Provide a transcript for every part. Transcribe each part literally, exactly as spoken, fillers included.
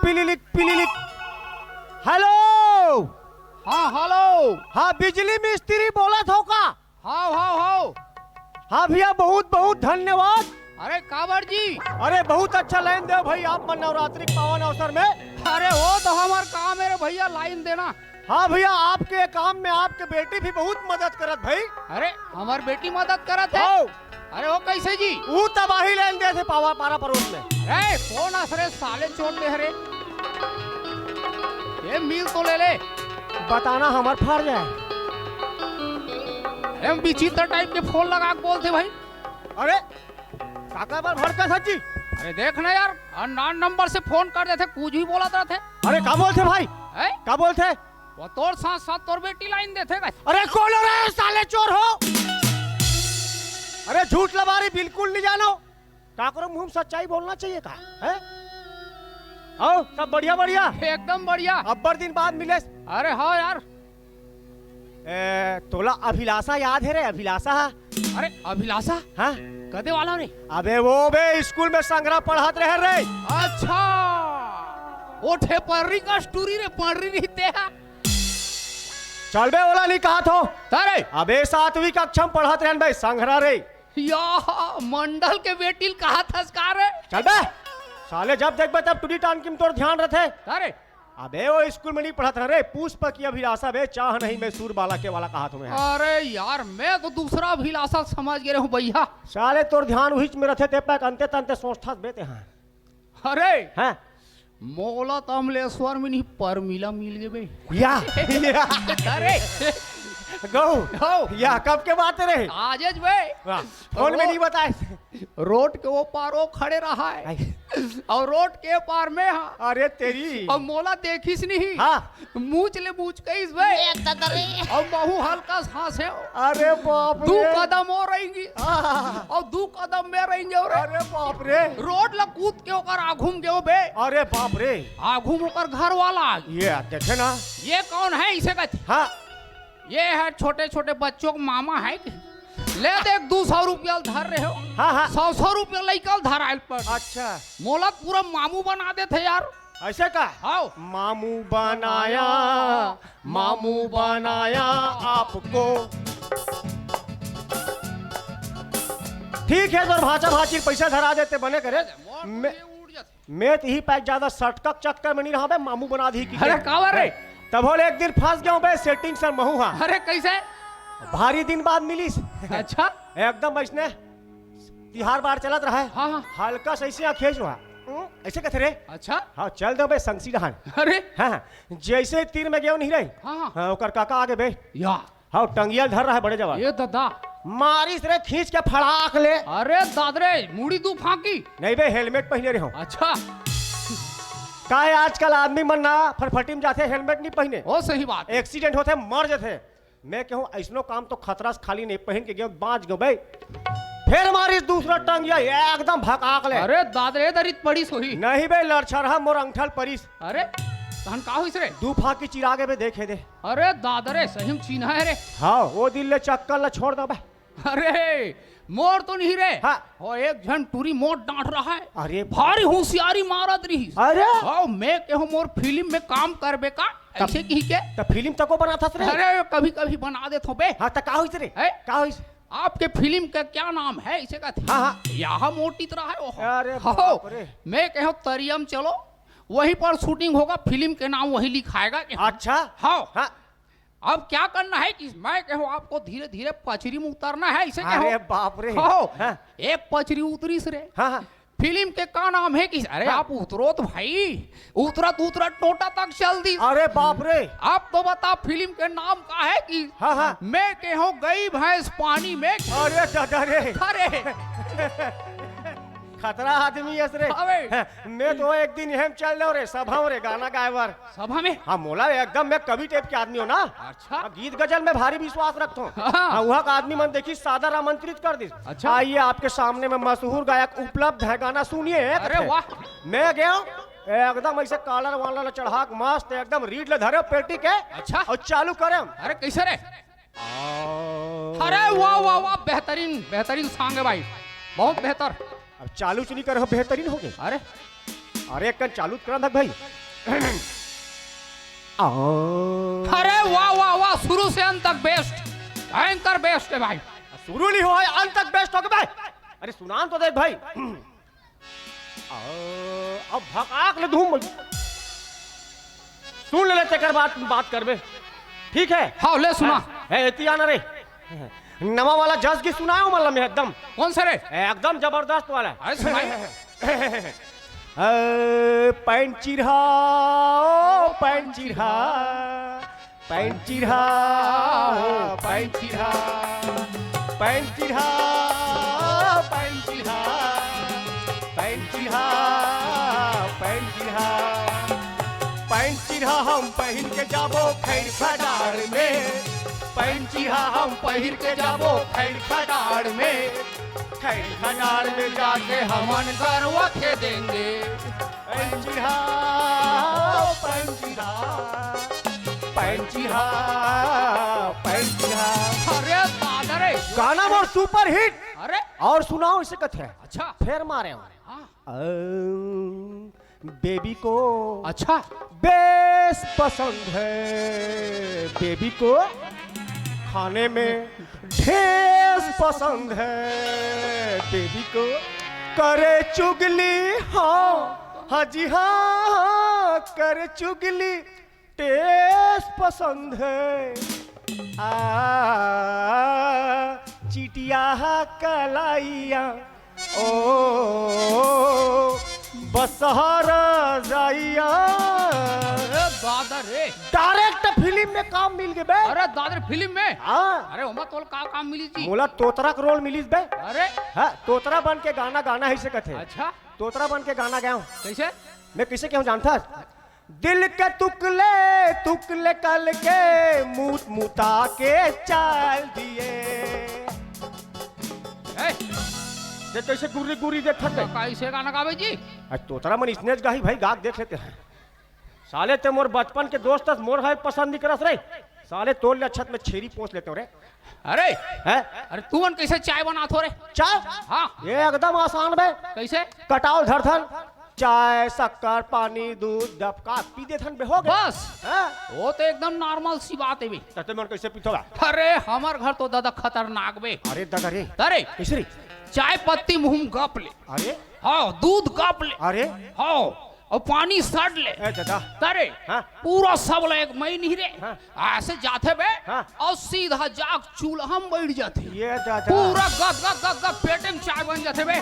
पिलिलिक, पिलिलिक। Hello. हाँ, hello. हाँ, बिजली मिस्त्री बोलत हो का? हाव, हाव, हाव। हाँ भैया, बहुत बहुत धन्यवाद। अरे काबर जी? अरे बहुत अच्छा लाइन देव भाई आप मन नवरात्रि के पावन अवसर में। अरे वो तो हमर काम है रे भैया, लाइन देना। हाँ भैया, आपके काम में आपके बेटी भी बहुत मदद करत भाई। अरे हमर बेटी मदद करत है? हाव। अरे वो कैसे जी? ऊ तबाही लाइन देथे पावा, पारा परोस में। अरे कौन असरे साले चोर दे हरे? ये मिल तो ले ले। बताना हमर फर्ज है। अरे विचित्र टाइप के फोन लगा के बोलथे भाई। अरे काका बर भड़का सच्ची। अरे देख ना यार, अननोन नंबर से फोन कर देथे, कुछ भी बोलत रहथे। अरे का बोलथे भाई? हैं? का बोलथे? वो तोर साथ साथ तोर बेटी लाइन देथे का? अरे कौन हो रहे साले चोर हो? अरे झूठ लबारी बिल्कुल नहीं जानो। काकरो मुंह में सच्चाई बोलना चाहिए का? हैं? आओ, सब बढ़िया बढ़िया। एकदम बढ़िया। अब्बड़ दिन बाद मिले। अरे हाँ यार। ए, तोला अभिलाषा याद है रे, अभिलाषा? अरे अभिलाषा? हाँ। कदे वाला रे? अबे वो बे स्कूल में संघरा पढ़त रहे रे। अच्छा, वो ठे पर्री का स्टोरी रे, पर्री रहिते हा। चल बे, ओला नहीं कहा थो। तारे। अबे सातवीं कक्षा में पढ़त रहन बे, संघरा रे। या मंडल के बेटी ल कहा थस का रे? चल बे। साले जब देखबे तब टूटी टांकी में तोर ध्यान रथे। तारे। अबे वो स्कूल में नहीं पढ़त रहे रे, पुष्प की अभिलाषा बे, चाह नहीं मैं सूर बाला के वाला कहा तुम्हें। अरे यार, मैं तो दूसरा अभिलाषा समझ गए हूँ भैया। साले तोर ध्यान उहिच में रथे, ते पैक अंते तंते सोचथस बे ते हाँ। अरे हाँ। मोला तो अमलेश्वर में नहीं, परमिला मिल गए बे। या, या। अरे गौ। हो। या कब के बात है रे? आजेज बे। वाह, फोन में वो नहीं बताए। रोड के वो पार वो खड़े रहा है। आई। और रोड के पार में हाँ। अरे तेरी। और मोला देखिस नहीं। हाँ। मूछ ले मूछ कहिस बे। ए, ततरे। और महू हल्का सांस है। अरे बाप दू रे। कदम और रहेंगी। हाँ। और दू कदम में रहेंगे और अरे बाप रे। रोड ला कूद के ओकर आघू में गयो बे। अरे बाप रे। आघू में ओकर घर वाला आ गया। ये देखे ना। ये कौन है इसे कहते? हाँ। ये है छोटे छोटे बच्चों का मामा है कि? ले देख, दू सौ रुपया धर रहे हो। हाँ, हाँ। सौ सौ रुपया लइका धर आयल पर। अच्छा। मोला पूरा मामू बना देथे यार। ऐसे का? हाव। मामू बनाया, मामू बनाया आपको। ठीक है, तोर भांचा भांची पैसा धरा देते बने करे। मोर मैं, ये उड़ जाथे। मैं तो ही पैक ज्यादा सटकक चक्कर में नहीं रहा बे, मामू बना दी की अरे के। काबर रे? तब होले एक दिन फंस गया बे, सेटिंग सर महू हाँ। अरे कैसे? भारी दिन बाद मिलिस। अच्छा। एकदम ऐसने तिहार बार चलत रहा है। हाँ, हाँ। हल्का सही से खेच हुआ। हम्म, ऐसे कहते रे। अच्छा। हाँ, चल दो बे संगसी डहान। अरे। हाँ, हाँ। जैसे ही तीर में गयो नहीं रहे। हाँ, हाँ। हाँ, ओकर काका आगे बे। या। हाँ, टंगिया धर रहा है बड़े जवान। ये दादा। मारिस रे खींच के फड़ाक ले। अरे दादरे, मुड़ी दू फांकी। नहीं बे, हेलमेट पहने रहे हो। अच्छा। काहे आजकल आदमी मन ना फटफटी में जाथे, हेलमेट नहीं पहने। ओ सही बात। एक्सीडेंट होथे, मर जाथे। मैं कहूँ ऐसनो काम तो खतरा से खाली नहीं, पहन के गयो, बांच गयो बे। फिर मारिस दूसरा टंगिया, एकदम भकाक ले। अरे दादरे, दरित पड़ीस होही। नहीं बे, लड़छरहा मोर अंगठा ल पड़ीस। अरे, तहन का होइस रे? दू फांकी चिरा गे बे, देखे दे। अरे दादरे, सही में चीन्हा है रे। हाँ, वो दिन ले चक्कर ला छोड़ दो बे। अरे, मोर तो नहीं रे। हाँ। और एक झन टूरी मोर डांट रहा है। अरे। भारी होशियारी मारत रही। अरे। हाँ, मैं कहूँ मोर फिल्म में काम करबे का? तब ऐसे कही के? तब फिल्म तको बनाथस रे? अरे, कभी कभी बना देथों बे। हाँ, त का होइस रे? हैं? का होइस? आपके फिल्म का क्या नाम है? इसे कहते हैं। हाँ, हाँ। यहाँ मोटी तरह है, ओहो। अरे हो, बाप रे। मैं कहूँ तरियम चलो, वहीं पर शूटिंग होगा, फिल्म के नाम वही लिखाएगा कि अच्छा। हाँ। हाँ। अब क्या करना है कि मैं कहूँ आपको धीरे धीरे पचरी में उतरना है, इसे कहो। अरे बाप रे। हो, हाँ। एक पचरी उतरीस रे। हाँ, हाँ। फिल्म के का नाम है कि? अरे हाँ। आप उतरो तो भाई, उतरत उतरत टोटा तक चल दी। अरे बाप रे। आप तो बता फिल्म के नाम का है कि? हाँ, हाँ। मैं कहूँ गई भैंस पानी में। अरे दादा रे। अरे। खतरा आदमी हस रे। अबे। मैं तो एक दिन एहम चल रहा रे सभा रे गाना गाए बर। सभा में? हाँ, मोला एकदम मैं कवि टाइप के आदमी हो ना। अच्छा। हाँ, गीत गजल में भारी विश्वास रखता हूँ। हाँ। हाँ, वहाँ का आदमी मन देखी सादर आमंत्रित कर दी। अच्छा। आइए आपके सामने में मशहूर गायक उपलब्ध है, गाना सुनिए। अरे वाह। मैं गया हूँ, एकदम ऐसे कॉलर वालर चढ़ा के मस्त एकदम रीड ले धरे पेटी के। अच्छा। और चालू करे। अरे कैसे रे? अरे वाह वाह वाह, बेहतरीन बेहतरीन सॉन्ग है भाई, बहुत बेहतर। अब चालू चुनी कर बेहतरीन हो गए। अरे अरे, एक कन चालू त करन दे भाई। आ। अरे वाह, वाह, वाह, शुरू से अंत तक बेस्ट, भयंकर बेस्ट है भाई। शुरू नहीं हो है, अंत तक बेस्ट हो गया भाई। अरे, सुनान तो दे भाई। आ, अब भकाक ले धूम। सुन ले, तेकर बाद बात करबे, ठीक है? हाँ, ले सुना। हाँ, ए, एती आना रे। नवा वाला जस गीत सुनायो मतलब मैं एकदम। कौन सा रे? ए, एकदम जबरदस्त वाला। अरे सुनाई। ए, पैंट चिरहा, ओ पैंट चिरहा, पैंट चिरहा, पैंट चिरहा, पैंट चिरहा, पैंट चिरहा, पैंट चिरहा, पैंट चिरहा, पैंट चिरहा हम पहिर के जाबो खैर खटार में, पैंट चिरहा हम पहिर के जाबो खैर खटार में, खैर खटार में जाके हमन गरवा खेदेंगे। पैंट चिरहा, पैंट चिरहा, पैंट चिरहा, पैंट चिरहा। अरे दादा रे। गाना मोर सुपर हिट। अरे। और सुनाओ इसे कथे। अच्छा। फेर मारे हो। हाँ। अम, बेबी को अच्छा। बेस पसंद है, बेबी को खाने में ढेस पसंद है, बेबी को करे चुगली, हाँ, हाँ जी, हाँ, हाँ, करे चुगली, टेस पसंद है। आ, चिटिया कलाइया, ओ, बसहर जाइया। अरे दादा रे। डायरेक्ट फिल्म में काम मिल गए बे। अरे दादा रे, फिल्म में? हाँ। अरे ओमा तोल का काम मिली जी? मोला तोतरा के रोल मिलिस बे। अरे। हाँ, तोतरा बन के गाना गाना है इसे कथे। अच्छा। तोतरा बन के गाना गाओ। कैसे? मैं कैसे कहूँ जानता? दिल के तुकले तुकले कल के मूत मुता के चाल दिए। ए, ते कैसे गुर्री गुर्री देखत है? का इसे गाना गावे जी? आज तोतरा मन इसने गाही भाई, गा के देख लेते हैं। साले ते मोर बचपन के दोस्त हस, मोर हाय पसंद नहीं करस रे। साले तोर ले अच्छा त मैं छेरी पोस लेते हो रे। अरे, हैं? अरे तू मन कैसे चाय बनात हो रे? चाय? हाँ। ये एकदम आसान बे। कैसे? कटाव धर धर, चाय, शक्कर, पानी, दूध, डबका पी देथन बे, हो गए। बस। हैं? वो तो एकदम नॉर्मल सी बात है बे। त ते मन कैसे पीथो बा? अरे हमर घर तो दादा खतरनाक बे। अरे दादा रे। अरे कैसे रे? चाय पत्ती मुंह में गप ले। अरे। हाँ, दूध गप ले। अरे। हाँ, और पानी सट ले। ए दादा। तरे। हाँ। पूरा सब ले एक मई नहीं रे। हाँ। ऐसे जाथे बे। हाँ। और सीधा जाग चूल्हा में बैठ जाथे। ये दादा। पूरा गद गद गद गद पेटे में चाय बन जाथे बे।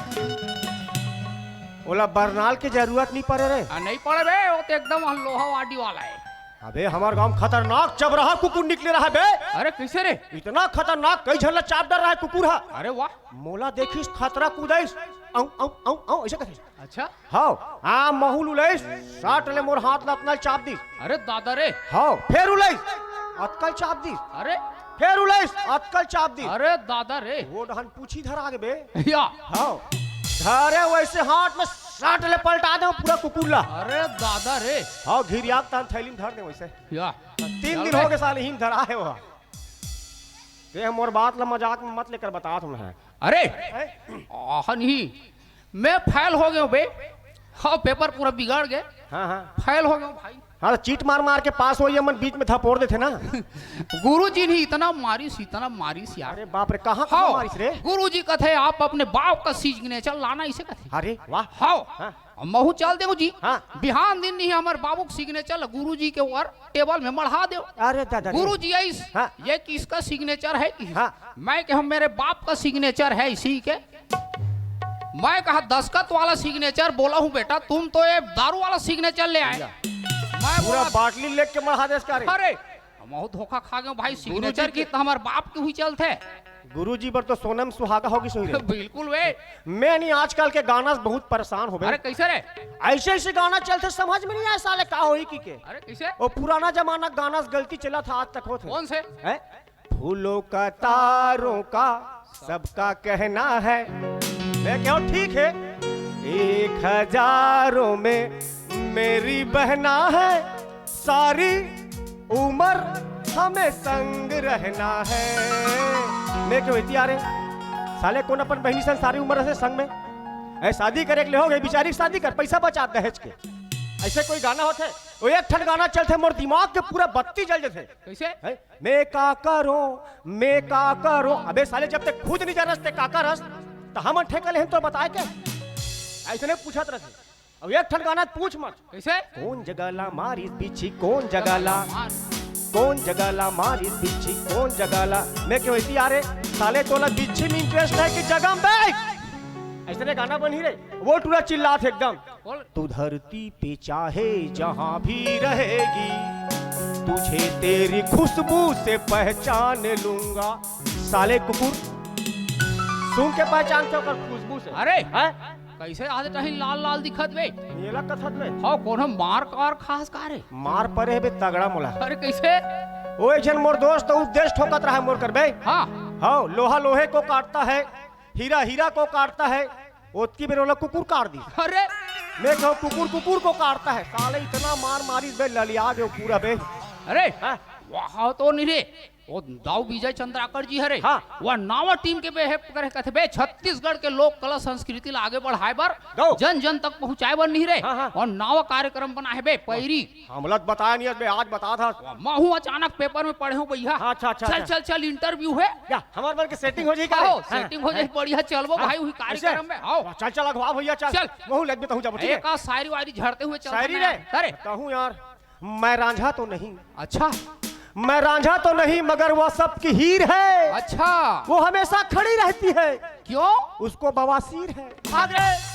ओला बरनाल के जरूरत नहीं पड़े रे। आ, नहीं पड़े बे, वो तो एकदम लोहा वाडी वाला है। अबे हमार गांव में खतरनाक चबराहा कुकुर निकले रहा बे। अरे कैसे रे? इतना खतरनाक, कई झन ला चाप डर रहा है कुकुर हा। अरे वाह। मोला देखिस खतरा कूदाइस, औ औ औ औ ऐसे कथे। अच्छा। हाव, आ महूल उलइस, साट ले मोर हाथ ला अतना चाप दिस। अरे दादा रे। हाव, फेर उलइस, अतकल चाप दिस। अरे। फेर उलइस, अतकल चाप दिस। अरे दादा रे। वो डहन पूछी धरा गे बे। या। हाव। धरे वैसे हाथ में साट ले पलटा दे पूरा कुकुर ला। अरे दादा रे। हाव, घिरिया के तहन थैली में धर दे वैसे। या। तीन दिन हो गए साले ही धरा है वो। ते मोर बात ला मजाक में मत लेकर बतात हूँ मैं। अरे, हैं? आह नहीं, मैं फेल हो गयो बे। हाँ, पेपर पूरा बिगड़ गए। हाँ, हाँ। फेल हो गयो भाई। हाँ, तो चीट मार मार के पास होई, हमन बीच में धपोर देथे ना। गुरुजी ने इतना मारिस, इतना मारिस यार। अरे बाप रे, कहाँ, कहाँ हाँ, मारिस रे? गुरुजी कथे, "आप अपने बाप का सिग्नेचर लाना," इसे कथे। अरे वाह। हाँ। हाँ। अब महू चल देव जी। हाँ। बिहान दिन नहीं हमर बाबू के सिग्नेचर ल गुरुजी के ऊपर टेबल में मढ़ा देव। अरे दादा रे। गुरुजी आइस, हाँ। "ये किसका सिग्नेचर है?" कि हाँ। मैं कहा, "मेरे बाप का सिग्नेचर है इसी के।" मैं कहा, "दस्खत वाला सिग्नेचर बोला हूँ बेटा, तुम तो ये दारू वाला सिग्नेचर ले आए।" या। मैं पूरा बोला, बाटली लेके मढ़ा देस का रे। अरे, महू धोखा खा गयो भाई, गुरुजी सिग्नेचर के की तो हमर बाप के हुई चलथे। गुरुजी बर तो सोनम सुहागा होगी सोई रे। बिल्कुल बे। मैं नहीं, आजकल के गाना से बहुत परेशान हो बे। अरे कैसे रे? ऐसे ऐसे गाना चलथे, समझ में नहीं आए साले का होई की के। अरे कैसे? वो पुराना जमाना गाना से गलती चला था, आज तक होत है। कौन से? हैं? फूलों का, तारों का, सबका कहना है। मैं कहूँ ठीक है, एक हजारों में मेरी बहना है, सारी उम्र हमें संग रहना है। मैं कहूँ इतिया रे, साले कौन अपन बहनी संग सारी उम्र से संग में? ए, शादी करे के ले हो गए, बिचारी के शादी कर, पैसा बचा दहेज के। ऐसे कोई गाना होथे? वो एक ठन गाना चलथे, मोर दिमाग के पूरा बत्ती जल जथे। कैसे? हैं? मैं का करो, मैं का करो। अबे साले, जब तक खुद नहीं जानस ते का करस, त हमन ठेका लेहन तो बताए के? ऐसे नहीं पूछत रहथे। अब एक ठन गाना पूछ मत। कैसे? कौन जगह ला मारिस बिच्छी, कौन जगह ला, मार। कौन जगह ला मारिस बिच्छी, कौन जगह ला। मैं क्यों इतनी आ रे साले, तोला बिच्छी में इंटरेस्ट है कि जगह में? ऐसने गाना बनी रे, वो टूरा चिल्लात हे एकदम। बोल। तू धरती पे चाहे जहाँ भी रहेगी, तुझे तेरी खुशबू से पहचान लूंगा। साले कुकुर, सूंघ के पहचान के ओकर खुशबू से। अरे! हैं? कैसे आज कहीं लाल लाल दिखत बे? येला कथत बे। हाँ, कोनो मार कार खास का रे? मार परे बे तगड़ा मोला। अरे कैसे? वो एक झन मोर दोस्त उपदेश ठोकत रहा मोर कर बे। हाँ। हाँ, लोहा लोहे को काटता है, हीरा हीरा को काटता है, ओतकी बेर ओला कुकुर काट दी। अरे! मैं कहूँ कुकुर कुकुर को काटता है, साले इतना मार मारिस बे, ललिया गयो पूरा बे। अरे! हाँ? वहाँ तो नहीं रे, वो दाऊ विजय चंद्राकर जी हरे, हाँ। वह नावा टीम के बे हे करे कथे बे, छत्तीसगढ़ के लोक कला संस्कृति ला आगे बढ़ाए बर, दाऊ। जन जन तक पहुँचाए बर नहीं रे, हाँ, हाँ। और नावा कार्यक्रम बनाए हे बे, पैरी। हमला तो बताया नहीं, आज मैं आज बता था। महू अचानक पेपर में पढ़े हूँ भैया। हाँ, अच्छा, अच्छा, चल, अच्छा। चल, चल, इंटरव्यू है। या, हमार मन के सेटिंग हो जाई का रे? हाँ, सेटिंग हो जाई, हाँ। बढ़िया, चलबो हाँ, भाई, उही ऐसे? कार्यक्रम में। हाँ। वाह, चल, चल, अगवा भैया, चल। चल। महू लग में तहूँ जाबो, ठीक है? एक आध शायरी वायरी झड़ते हुए चल शायरी देना। रे? अरे। तहूँ यार, मैं रांझा तो नहीं। अच्छा। मैं रांझा तो नहीं, मगर वह सबकी हीर है। अच्छा। वो हमेशा खड़ी रहती है। क्यों? उसको बवासीर है। भाग रे।